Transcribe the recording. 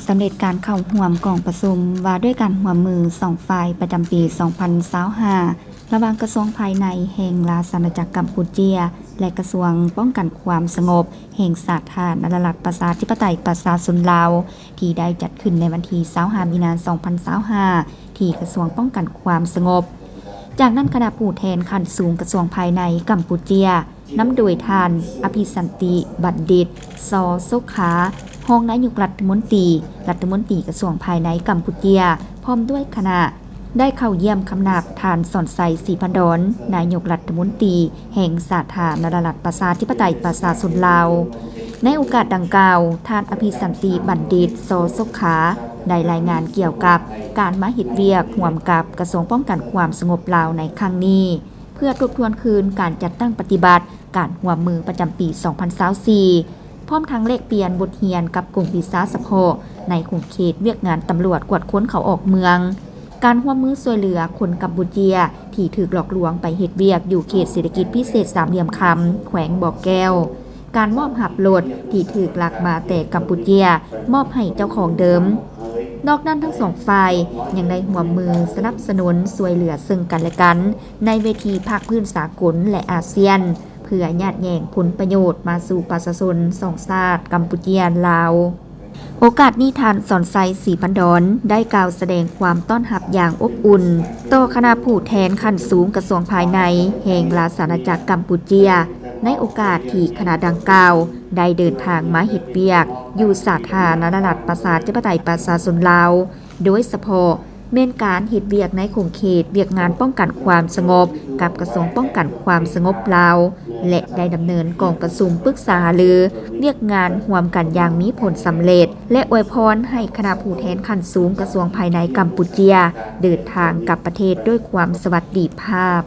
ສຳເລັດການເຂົ້າຮ່ວມກອງປະຊຸມວ່າດ້ວຍການຮ່ວມມືສອງຝ່າຍປະຈຳປີສອງພັນຊາວຫ້າ ລະຫວ່າງກະຊວງພາຍໃນແຫ່ງລາຊະອານາຈັກກຳປູເຈຍ ແລະ ກະຊວງປ້ອງກັນຄວາມສະຫງົບແຫ່ງສາທາລະນະລັດປະຊາທິປະໄຕປະຊາຊົນລາວ ທີ່ໄດ້ຈັດຂຶ້ນໃນວັນທີຊາວຫ້າ ມີນາ ສອງພັນຊາວຫ້າ ທີ່ກະຊວງປ້ອງກັນຄວາມສະຫງົບ. ຈາກນັ້ນຄະນະຜູ້ແທນຂັ້ນສູງກະຊວງພາຍໃນກຳປູເຈຍ ນຳໂດຍທ່ານ ອະພິສັນຕິ ບັນດິດ ຊໍ ໂສກຂາ ຮອງນາຍົກລັດຖະມົນຕີ, ລັດຖະມົນຕີກະຊວງພາຍໃນກຳປູເຈຍ ພ້ອມດ້ວຍຄະນະ ໄດ້ເຂົ້າຢ້ຽມຄຳນັບທ່ານ ສອນໄຊ ສີພັນດອນ ນາຍົກລັດຖະມົນຕີແຫ່ງສາທາລະນະລັດປະຊາທິປະໄຕປະຊາຊົນລາວ. ໃນໂອກາດດັ່ງກ່າວ, ທ່ານ ອະພິສັນຕິ ບັນດິດ ຊໍ ໂສກຂາ ໄດ້ລາຍງານກ່ຽວກັບການມາເຮັດວຽກຮ່ວມກັບກະຊວງປ້ອງກັນຄວາມສະຫງົບລາວໃນຄັ້ງນີ້ ເພື່ອທົບທວນຄືນການຈັດຕັ້ງປະຕິບັດການຮ່ວມມືປະຈຳປີສອງພັນຊາວສີ່ ພ້ອມທັງແລກປ່ຽນບົດຮຽນກັບກົມວິຊາສະເພາະໃນຂົງເຂດວຽກງານຕຳຫຼວດກວດຄົນເຂົ້າອອກເມືອງ, ການຮ່ວມມືຊ່ວຍເຫຼືອຄົນກຳປູເຈຍທີ່ຖືກຫຼອກລວງໄປເຮັດວຽກຢູ່ເຂດເສດຖະກິດພິເສດສາມຫຼ່ຽມຄຳ ແຂວງບໍ່ແກ້ວ, ການມອບຮັບລົດທີ່ຖືກລັກມາແຕ່ກຳປູເຈຍ ມອບໃຫ້ເຈົ້າຂອງເດີມ. ນອກນັ້ນທັງສອງຝ່າຍຍັງໄດ້ຮ່ວມມືສະໜັບສະໜູນຊ່ວຍເຫຼືອເຊິ່ງກັນແລະກັນ ໃນເວທີພາກພື້ນສາກົນ ແລະ ອາຊຽນ ເພື່ອຍາດແຍ່ງຜົນປະໂຫຍດມາສູ່ປະຊາຊົນສອງຊາດກຳປູເຈຍ-ລາວ. ໂອກາດນີ້ທ່ານ ສອນໄຊ ສີພັນດອນ ໄດ້ກ່າວສະແດງຄວາມຕ້ອນຮັບຢ່າງອົບອຸ່ນຕໍ່ຄະນະຜູ້ແທນຂັ້ນສູງກະຊວງພາຍໃນແຫ່ງລາຊະອານາຈັກກຳປູເຈຍ ໃນໂອກາດທີ່ຄະນະດັ່ງກ່າວໄດ້ເດີນທາງມາເຮັດວຽກຢູ່ສາທາລະນະລັດປະຊາທິປະໄຕປະຊາຊົນລາວ ໂດຍສະເພາະແມ່ນການເຮັດວຽກໃນຂົງເຂດວຽກງານປ້ອງກັນຄວາມສະຫງົບກັບກະຊວງປ້ອງກັນຄວາມສະຫງົບລາວ ແລະ ໄດ້ດຳເນີນກອງປະຊຸມປຶກສາຫາລືວຽກງານຮ່ວມກັນຢ່າງມີຜົນສຳເລັດ ແລະ ອວຍພອນໃຫ້ຄະນະຜູ້ແທນຂັ້ນສູງກະຊວງພາຍໃນກຳປູເຈຍເດີນທາງກັບປະເທດດ້ວຍຄວາມສະຫວັດດີພາບ.